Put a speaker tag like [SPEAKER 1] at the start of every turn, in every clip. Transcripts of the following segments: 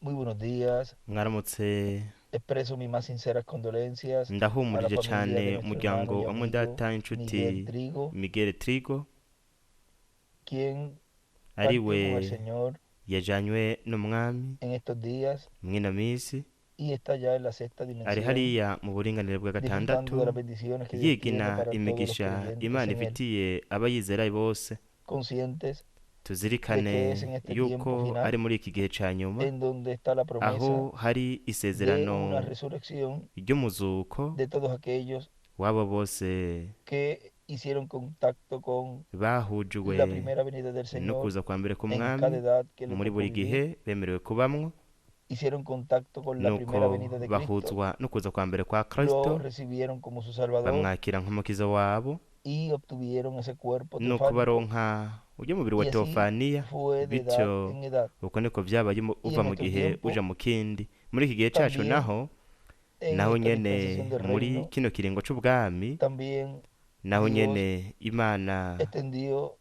[SPEAKER 1] Muy buenos días.
[SPEAKER 2] Mwaramutse.
[SPEAKER 1] Expreso mis más sinceras condolencias a la
[SPEAKER 2] Ndahumurije
[SPEAKER 1] familia de
[SPEAKER 2] cane
[SPEAKER 1] nuestro hermano
[SPEAKER 2] umuryango
[SPEAKER 1] y
[SPEAKER 2] wa
[SPEAKER 1] amigo
[SPEAKER 2] mwedata
[SPEAKER 1] Miguel
[SPEAKER 2] inshuti
[SPEAKER 1] Trigo,
[SPEAKER 2] Miguel Trigo,
[SPEAKER 1] quien
[SPEAKER 2] ari
[SPEAKER 1] partió con
[SPEAKER 2] we
[SPEAKER 1] el Señor
[SPEAKER 2] yajanywe n'umwami
[SPEAKER 1] en estos días
[SPEAKER 2] mwino misi,
[SPEAKER 1] y está ya en la sexta
[SPEAKER 2] ari
[SPEAKER 1] dimensión,
[SPEAKER 2] hariya mu buringanire bwa
[SPEAKER 1] disfrutando
[SPEAKER 2] gatandatu,
[SPEAKER 1] de las bendiciones que Dios tiene
[SPEAKER 2] yigina
[SPEAKER 1] para todos los
[SPEAKER 2] imigisha
[SPEAKER 1] creyentes
[SPEAKER 2] Imana
[SPEAKER 1] en Él,
[SPEAKER 2] ifitiye abayizera bose.
[SPEAKER 1] conscientes
[SPEAKER 2] Tuzirikane
[SPEAKER 1] de que es en este tiempo
[SPEAKER 2] yuko
[SPEAKER 1] final
[SPEAKER 2] ari muri iki gihe ca nyuma
[SPEAKER 1] en donde está la promesa
[SPEAKER 2] aho hari
[SPEAKER 1] de
[SPEAKER 2] isezerano
[SPEAKER 1] una resurrección
[SPEAKER 2] ry'umuzuko
[SPEAKER 1] de todos aquellos
[SPEAKER 2] w'abo bose
[SPEAKER 1] que hicieron contacto con
[SPEAKER 2] bahujwe
[SPEAKER 1] la primera venida del
[SPEAKER 2] no
[SPEAKER 1] Señor
[SPEAKER 2] kuza kwa mbere
[SPEAKER 1] en
[SPEAKER 2] k'umwami
[SPEAKER 1] cada edad que le
[SPEAKER 2] muri
[SPEAKER 1] tocó
[SPEAKER 2] buri
[SPEAKER 1] vivir,
[SPEAKER 2] gihe bemerewe kubamwo,
[SPEAKER 1] hicieron contacto con la primera
[SPEAKER 2] nuko
[SPEAKER 1] venida de Cristo,
[SPEAKER 2] bahuzwa no kuza kwa mbere kwa
[SPEAKER 1] lo
[SPEAKER 2] Kristo,
[SPEAKER 1] recibieron como su Salvador
[SPEAKER 2] bamwakira nk'umukiza wabo,
[SPEAKER 1] y obtuvieron ese cuerpo
[SPEAKER 2] nuko
[SPEAKER 1] teofánico.
[SPEAKER 2] baronka uryo mubiri wa
[SPEAKER 1] Y así
[SPEAKER 2] teofaniya.
[SPEAKER 1] fue de edad
[SPEAKER 2] Bityo
[SPEAKER 1] en edad.
[SPEAKER 2] uko niko vyabaye
[SPEAKER 1] Y
[SPEAKER 2] uva
[SPEAKER 1] en
[SPEAKER 2] mu
[SPEAKER 1] nuestro
[SPEAKER 2] gihe
[SPEAKER 1] tiempo,
[SPEAKER 2] uja mu kindi. Muri iki gihe cacu
[SPEAKER 1] también
[SPEAKER 2] naho,
[SPEAKER 1] en
[SPEAKER 2] naho
[SPEAKER 1] esta
[SPEAKER 2] nyene
[SPEAKER 1] dispensación del
[SPEAKER 2] muri
[SPEAKER 1] reino,
[SPEAKER 2] kino kiringo c'ubwami,
[SPEAKER 1] también
[SPEAKER 2] naho
[SPEAKER 1] Dios
[SPEAKER 2] nyene Imana
[SPEAKER 1] extendió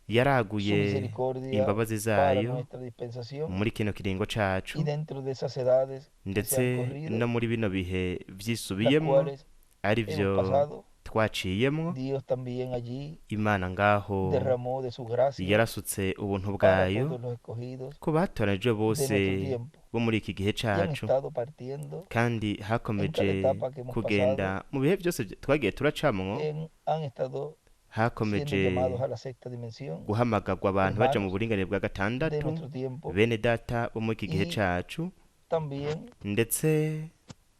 [SPEAKER 1] su
[SPEAKER 2] yaraguye
[SPEAKER 1] misericordia
[SPEAKER 2] imbabazi
[SPEAKER 1] para
[SPEAKER 2] zayo
[SPEAKER 1] nuestra dispensación
[SPEAKER 2] muri kino kiringo cacu,
[SPEAKER 1] y dentro de esas edades que se han
[SPEAKER 2] ndetse
[SPEAKER 1] corrido,
[SPEAKER 2] no muri bino bihe
[SPEAKER 1] las
[SPEAKER 2] vyisubiyemwo,
[SPEAKER 1] cuales
[SPEAKER 2] ari
[SPEAKER 1] hemos
[SPEAKER 2] vyo
[SPEAKER 1] pasado,
[SPEAKER 2] twaciyemwo.
[SPEAKER 1] Dios también allí
[SPEAKER 2] Imana ngaho
[SPEAKER 1] derramó de su gracia
[SPEAKER 2] yarasutse ubuntu
[SPEAKER 1] para
[SPEAKER 2] bwayo
[SPEAKER 1] todos los escogidos
[SPEAKER 2] ku batoranijwe
[SPEAKER 1] de
[SPEAKER 2] bose
[SPEAKER 1] nuestro tiempo
[SPEAKER 2] bo muri iki gihe
[SPEAKER 1] y han
[SPEAKER 2] cacu,
[SPEAKER 1] estado partiendo
[SPEAKER 2] kandi
[SPEAKER 1] en cada
[SPEAKER 2] hakomeje
[SPEAKER 1] etapa que hemos
[SPEAKER 2] kugenda
[SPEAKER 1] pasado,
[SPEAKER 2] mu bihe byose twagiye turacamwo,
[SPEAKER 1] han estado siendo
[SPEAKER 2] hakomeje
[SPEAKER 1] llamados a la sexta dimensión,
[SPEAKER 2] guhamagarwa abantu baja mu
[SPEAKER 1] hermanos
[SPEAKER 2] buringanire bwa
[SPEAKER 1] de
[SPEAKER 2] gatandatu,
[SPEAKER 1] nuestro tiempo
[SPEAKER 2] bene data bo muri iki gihe
[SPEAKER 1] y
[SPEAKER 2] cacu,
[SPEAKER 1] también
[SPEAKER 2] ndetse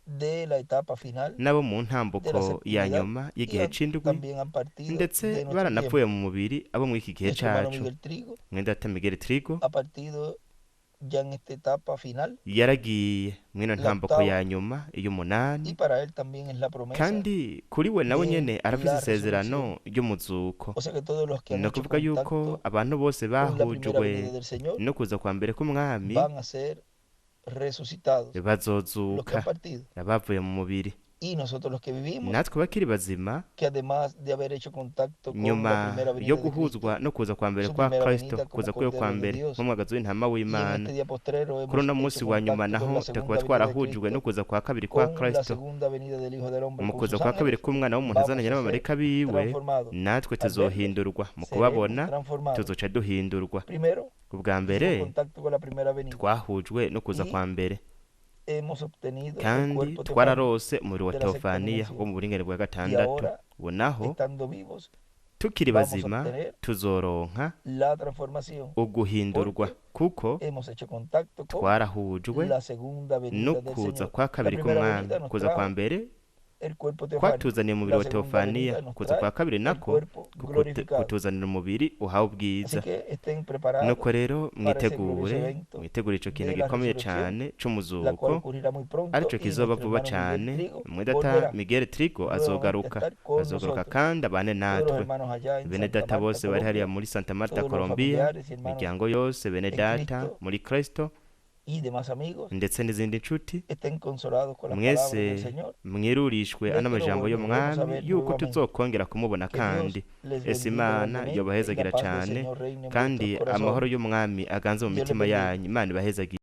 [SPEAKER 1] de la etapa final
[SPEAKER 2] n'abo mu
[SPEAKER 1] de la
[SPEAKER 2] ntambuko ya
[SPEAKER 1] septimidad
[SPEAKER 2] nyuma
[SPEAKER 1] y
[SPEAKER 2] y'igihe c'indwi,
[SPEAKER 1] también han partido
[SPEAKER 2] ndetse
[SPEAKER 1] de nuestro
[SPEAKER 2] baranapfuye
[SPEAKER 1] tiempo.
[SPEAKER 2] mu mubiri abo muri iki gihe
[SPEAKER 1] Nuestro hermano
[SPEAKER 2] cacu.
[SPEAKER 1] Miguel Trigo
[SPEAKER 2] Mwene data Miguel Trigo
[SPEAKER 1] ha partido ya en esta etapa final,
[SPEAKER 2] yaragiye mw'ino
[SPEAKER 1] la
[SPEAKER 2] ntambuko
[SPEAKER 1] octava,
[SPEAKER 2] ya nyuma
[SPEAKER 1] y
[SPEAKER 2] y'umunani,
[SPEAKER 1] para él también es la promesa
[SPEAKER 2] kandi kuri we nawe
[SPEAKER 1] de
[SPEAKER 2] nyene arafise
[SPEAKER 1] la
[SPEAKER 2] isezerano
[SPEAKER 1] resurrección.
[SPEAKER 2] ry'umuzuko.
[SPEAKER 1] O sea que todos los que han
[SPEAKER 2] Ni
[SPEAKER 1] hecho
[SPEAKER 2] ukuvuga yuko
[SPEAKER 1] contacto
[SPEAKER 2] abantu bose
[SPEAKER 1] con la primera
[SPEAKER 2] bahujwe
[SPEAKER 1] venida del Señor
[SPEAKER 2] no kuza kwa mbere k'umwami
[SPEAKER 1] van a ser resucitados, los que
[SPEAKER 2] bazozuka,
[SPEAKER 1] han partido.
[SPEAKER 2] abavuye mu mubiri.
[SPEAKER 1] Y nosotros los que vivimos,
[SPEAKER 2] Natwe bakiri bazima,
[SPEAKER 1] que además de haber hecho contacto con la
[SPEAKER 2] nyuma
[SPEAKER 1] primera
[SPEAKER 2] yo
[SPEAKER 1] venida de Cristo,
[SPEAKER 2] guhuzwa no kuza kwa mbere
[SPEAKER 1] su
[SPEAKER 2] kwa
[SPEAKER 1] primera
[SPEAKER 2] Kristo,
[SPEAKER 1] venida como
[SPEAKER 2] kuza kwiwe kwa
[SPEAKER 1] Cordero de
[SPEAKER 2] mbere
[SPEAKER 1] Dios,
[SPEAKER 2] nk'umwagazi w'intama
[SPEAKER 1] y en
[SPEAKER 2] w'Imana,
[SPEAKER 1] este día postrero
[SPEAKER 2] kuri
[SPEAKER 1] hemos
[SPEAKER 2] uno
[SPEAKER 1] hecho
[SPEAKER 2] munsi wa nyuma
[SPEAKER 1] contacto con
[SPEAKER 2] naho
[SPEAKER 1] la
[SPEAKER 2] tukaba
[SPEAKER 1] segunda venida de
[SPEAKER 2] twarahujwe no
[SPEAKER 1] Cristo,
[SPEAKER 2] kuza kwa kabiri kwa
[SPEAKER 1] con la
[SPEAKER 2] Kristo,
[SPEAKER 1] segunda venida del Hijo del Hombre
[SPEAKER 2] mu
[SPEAKER 1] con
[SPEAKER 2] kuza
[SPEAKER 1] sus
[SPEAKER 2] kwa kabiri
[SPEAKER 1] ángeles,
[SPEAKER 2] k'umwana w'umuntu
[SPEAKER 1] vamos
[SPEAKER 2] azananye
[SPEAKER 1] a ser
[SPEAKER 2] n'abamarayika biwe,
[SPEAKER 1] transformados.
[SPEAKER 2] natwe
[SPEAKER 1] Al verlos,
[SPEAKER 2] tuzohindurwa. Mu
[SPEAKER 1] seremos
[SPEAKER 2] kubabona
[SPEAKER 1] transformados.
[SPEAKER 2] tuzoca duhindurwa.
[SPEAKER 1] Primero,
[SPEAKER 2] Ubwa
[SPEAKER 1] hicimos
[SPEAKER 2] mbere
[SPEAKER 1] contacto con la primera venida
[SPEAKER 2] twahujwe no kuza
[SPEAKER 1] y
[SPEAKER 2] kwa mbere,
[SPEAKER 1] hemos obtenido el
[SPEAKER 2] kandi
[SPEAKER 1] cuerpo teofánico
[SPEAKER 2] twararose umubiri wa
[SPEAKER 1] de la sexta
[SPEAKER 2] teofaniya wo
[SPEAKER 1] dimensión.
[SPEAKER 2] mu buringanire bwa
[SPEAKER 1] Y
[SPEAKER 2] gatandatu.
[SPEAKER 1] ahora,
[SPEAKER 2] Ubu naho
[SPEAKER 1] estando vivos,
[SPEAKER 2] tukiri
[SPEAKER 1] vamos a
[SPEAKER 2] bazima
[SPEAKER 1] obtener
[SPEAKER 2] tuzoronka
[SPEAKER 1] la transformación,
[SPEAKER 2] uguhindurwa,
[SPEAKER 1] porque
[SPEAKER 2] kuko
[SPEAKER 1] hemos hecho contacto con
[SPEAKER 2] twarahujwe
[SPEAKER 1] la segunda venida
[SPEAKER 2] no
[SPEAKER 1] del
[SPEAKER 2] kuza
[SPEAKER 1] Señor.
[SPEAKER 2] kwa
[SPEAKER 1] La
[SPEAKER 2] kabiri
[SPEAKER 1] primera
[SPEAKER 2] k'umwami.
[SPEAKER 1] venida nos
[SPEAKER 2] Kuza kwa
[SPEAKER 1] trajo
[SPEAKER 2] mbere
[SPEAKER 1] el cuerpo teofánico.
[SPEAKER 2] kwatuzaniye umubiri
[SPEAKER 1] La
[SPEAKER 2] wa
[SPEAKER 1] segunda
[SPEAKER 2] teofaniya,
[SPEAKER 1] venida nos
[SPEAKER 2] kuza kwa
[SPEAKER 1] trae
[SPEAKER 2] kabiri
[SPEAKER 1] el
[SPEAKER 2] nako
[SPEAKER 1] cuerpo glorificado.
[SPEAKER 2] kutuzanira umubiri uhawe
[SPEAKER 1] Así
[SPEAKER 2] ubwiza.
[SPEAKER 1] que estén preparados
[SPEAKER 2] Nuko rero
[SPEAKER 1] para ese glorioso
[SPEAKER 2] mwitegure,
[SPEAKER 1] evento
[SPEAKER 2] mwitegure ico kintu
[SPEAKER 1] de la
[SPEAKER 2] gikomeye
[SPEAKER 1] resurrección,
[SPEAKER 2] cane
[SPEAKER 1] la cual
[SPEAKER 2] c'umuzuko,
[SPEAKER 1] ocurrirá muy pronto
[SPEAKER 2] arico
[SPEAKER 1] y
[SPEAKER 2] kizoba
[SPEAKER 1] nuestro
[SPEAKER 2] vuba
[SPEAKER 1] hermano Miguel
[SPEAKER 2] cane.
[SPEAKER 1] Trigo
[SPEAKER 2] Mwene data
[SPEAKER 1] volverá
[SPEAKER 2] Miguel Trigo
[SPEAKER 1] nuevamente a
[SPEAKER 2] azogaruka,
[SPEAKER 1] estar con
[SPEAKER 2] azogaruka
[SPEAKER 1] nosotros.
[SPEAKER 2] kandi abane
[SPEAKER 1] Todos los
[SPEAKER 2] natwe.
[SPEAKER 1] hermanos allá en
[SPEAKER 2] Bene
[SPEAKER 1] Santa
[SPEAKER 2] data
[SPEAKER 1] Marta,
[SPEAKER 2] bose bari hariya
[SPEAKER 1] Colombia,
[SPEAKER 2] muri Santa Marta,
[SPEAKER 1] todos los
[SPEAKER 2] Colombia,
[SPEAKER 1] familiares y hermanos
[SPEAKER 2] imiryango yose, bene
[SPEAKER 1] en
[SPEAKER 2] data
[SPEAKER 1] Cristo
[SPEAKER 2] muri Kristo
[SPEAKER 1] y demás amigos,
[SPEAKER 2] ndetse n'izindi nshuti,
[SPEAKER 1] estén consolados con las palabras del
[SPEAKER 2] mwese
[SPEAKER 1] Señor
[SPEAKER 2] mwirurishwe
[SPEAKER 1] de
[SPEAKER 2] ano
[SPEAKER 1] que lo
[SPEAKER 2] majambo
[SPEAKER 1] volveremos a
[SPEAKER 2] y'umwami
[SPEAKER 1] ver
[SPEAKER 2] yuko
[SPEAKER 1] nuevamente.
[SPEAKER 2] tuzokongera kumubona
[SPEAKER 1] Que Dios
[SPEAKER 2] kandi.
[SPEAKER 1] les
[SPEAKER 2] Ese
[SPEAKER 1] bendiga
[SPEAKER 2] Imana
[SPEAKER 1] grandemente y la
[SPEAKER 2] yobahezagira
[SPEAKER 1] paz del
[SPEAKER 2] cane,
[SPEAKER 1] Señor reine en
[SPEAKER 2] kandi
[SPEAKER 1] vuestros
[SPEAKER 2] amahoro
[SPEAKER 1] corazones.
[SPEAKER 2] y'umwami aganze mu
[SPEAKER 1] Dios les
[SPEAKER 2] mitima
[SPEAKER 1] bendiga.
[SPEAKER 2] yanyu. Imana ibahezagire.